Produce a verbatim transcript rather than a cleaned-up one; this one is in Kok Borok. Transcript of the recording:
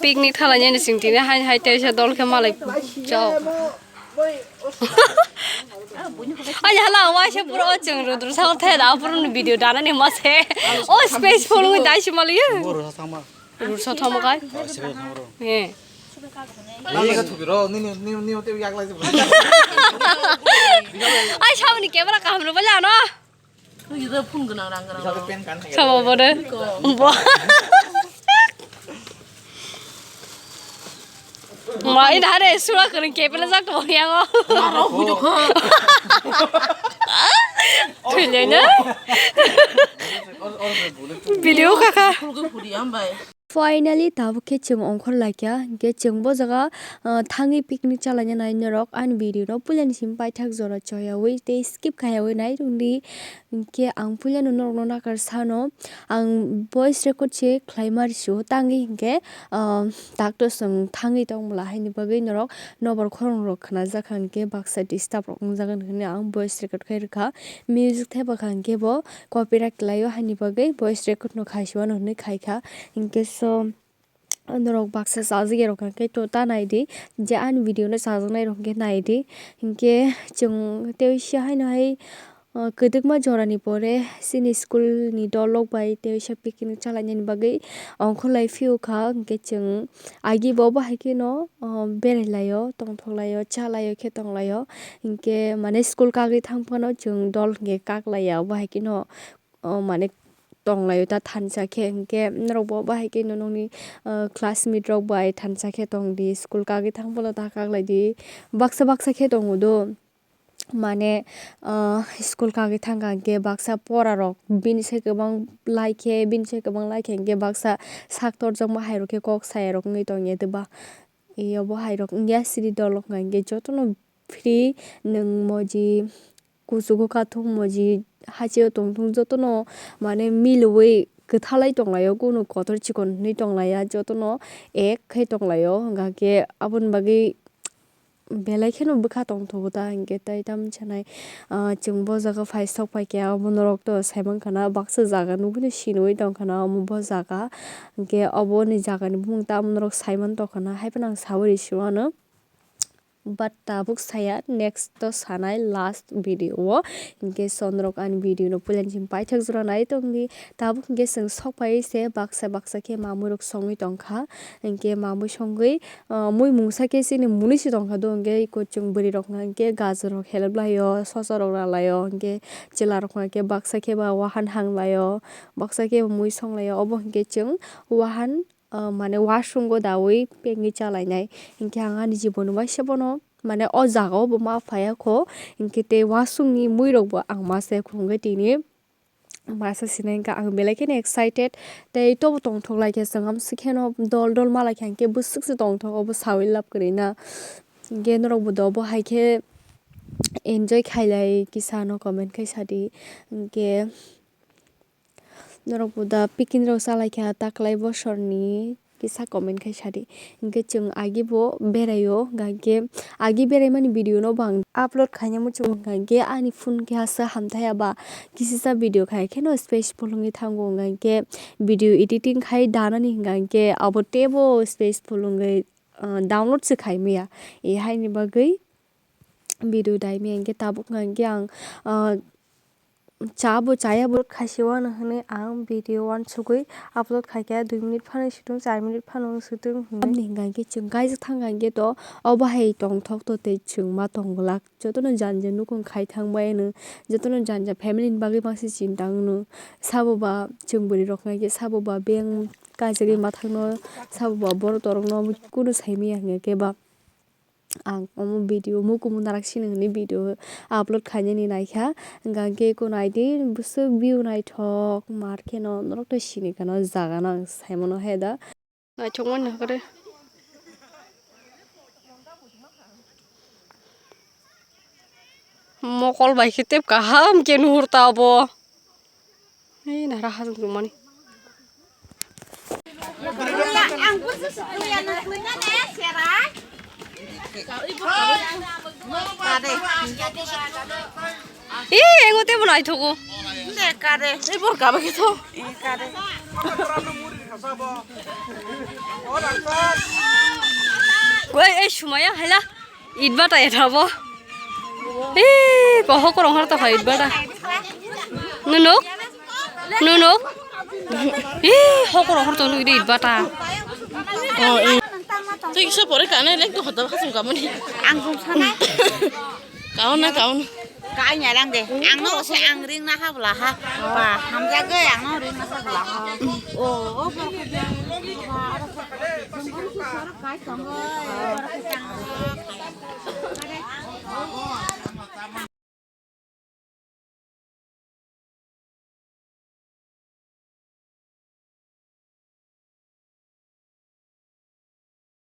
Picnic thalainani chwng tini hai hai teisa dol khe malai chao. Ani hala waisa pura o chwng rudru sao the da pura ni video dana ni ma se. O space phone ngi dai si maliya. Rur sa thama kai. He. Ai saboni camera kaham ro bala no. Twi da phone gwnang rang gwnang rok. Sama bodo. Bo. Ma ini hare sura kering kepele jak to yang o. Aro bujuk ha. Thwilai na. Video kaka. Phulgwi phuri ambai. Finally, tabuk khe chwng ongkhor laikha, hinkhe chwng bo jaga, ah, thangwi picnic chalaina nai norok ani video no puilani simi paithak jora choyawi tei skip khaiyawi nai rwngdi. Hinkhe ang puilano norokno nakar sano, ang voice record se khlaima rw sio, tangwi hinkhe, ah, takto chwng thangwi tongmwla haini bagwi norok nokbar khorang rok khwnajak kha, hinkhe baksa disturb rok wngjagan hwnwi ang voice record khai rwkha. Music thepakha hinkhe bo copyright khlaio, haini bagwi voice record no khai siwano hwnwi khaikha. Hinkhe so norok baksa chajak ya rok khe to ta naidi, je ani video no chajaknai rok khe naidi. Hinkhe chwng tei se haino hai, ah, kwdwkma jora ni pore chini school ni dol rok bai tei se picnic chalainani bagwi ongkhorlai phiyokha. Hinkhe chwng agi bo bahai kheno, ah, berai laio, tongthok laio, cha laio, khe tong laio. Hinkhe mane school kagwi thang phano chwng dol hinkhe kak laiya, obo hai kheno, o mane tong laio ta thansa khe, hinkhe norok bo bahai khe nokni, ah, classmate rok bai thansa khe tong di, school kagwi thang phano ta kak lai di, baksa baksa khe tongo do. Mane, ah, school kagwi thang kha hinkhe baksa pora rok bini sai kwbang lai khe, bini sai kwbang lai khe hinkhe baksa sak torjakma hai rok khe kok saya rok wngwi tong ya de ba. Iyo bo hai rok wngya siri dol wngkha hinkhe jotono free nwng moji kuchugo kathung moji hacheo tongthung jotono mane milwi kwthalai tonglaio, kunu kotor chikon hinwi tonglaiya, jotono ek khai tonglaio. Hwnkha khe aboni bagwi belai kheno bwkha tongthogo ta, hinkhe tai tamo sanai, ah, chwng bo jaga phai sok pai khe abo norok to saimankha na baksa jaga nugwino sinwi tongkha na omo bo jaga, hinkhe oboni jagani bumung tamo norok saiman tongkha na, haiphano ang saui rw sio ano. But tabuk saya, next to sanai last video o. Hinkhe so norok ani video no puilani simi paithak jora nai tongdi. Tabuk hinkhe chwng sok pai se baksa baksa khe mamwi rok songwi tongkha. Hinkhe mamwi songwi, ah, mui mungsa khe chini mwnwi se tongkha do, hinkhe eko chwng bwrwi rok hinkhe gajor rok help laio, sosa rok ra laio, hinkhe chwla rok hinkhe baksa khe ba wahan hang laio, baksa khe mui song laio. Obo hinkhe chwng wahan ah, mane wasung o daui pengwi chalainai. Hinkhe ang ani jibono waisa bono, mane o jaga o bo ma phaiya kho. Hinkhe tei wasung ni mui rok bo ang ma se khulumkhe tini masa sinai hinkhe ang belai kheno excited. Tei tobo tongthok lai khe chwng amswk kheno dol dol ma lai kha hinkhe bwswk se tongthok obo saui lab kwrwi na. Hinkhe norok bo do bo hai khe enjoy khailai kisa no comment khai sadi. Hinkhe norok bo da picnic rok chalaikha taklai bosorni kisa comment khai sadi. Hinkhe chwng agi bo beraio, hinkhe agi beraimani video no bo ang upload khaina muchungo, hinkhe ani phone keha se hamthaya ba kisisa video khai kheno space phulungwi thango, hinkhe video editing khai danani hinkhe abo teibo space phulungwi, ah, download se khai maya. E haini bagwi video dai maya hinkhe tabuk hinkhe ang, ah, cha bo chaya bo khaisi uanw hwnwi ang video uansugwi upload khaikha, dui minute phano swtwng, char minute phano swtwng hwnwi. Aboni hwnka hinkhe chwng kaijak thangkha hinkhe to obo hai tongthok to tei chwng ma tong glak, jotono janja nukhung khai thang bai anw, jotono janja family ni bagwi mangse chinta wngnw, sabo ba chwng bwrwi rok hwnka hinkhe sabo ba beng kaijagwi ma thangno, sabo ba borok torokno kunu sai maya hwnka hinkhe ba. Ang omo video mukumu narak sini hwnwi video upload khainani naikha. Hwnkha khe eko naidi bwswk view naithok mar kheno norok tei sini kheno jaga no ang saimano he da. Naithok mani hakhe mokol bai khe tep kaham khe nuhur ta obo. Ei, nahara hajong tongmani. Ei, engo tebo naithogo. Ei, bor kaba khe tho. Oi, ei sumaya haila. Itbata ya thabo. Ih, koho korong har to hai itbata. Nunuk? Nunuk? Ih, ho korong har to nugide itbata. Oh, eh. Tei kisa pore kane lek to hoda khasum kamani. Ang sung sana. Kauna, kauna. Kanya lang de. Ang no se ang ring na ha bla ha. Pa, hamjagoi ang no ring na ha bla ha. Oh, oh, oh.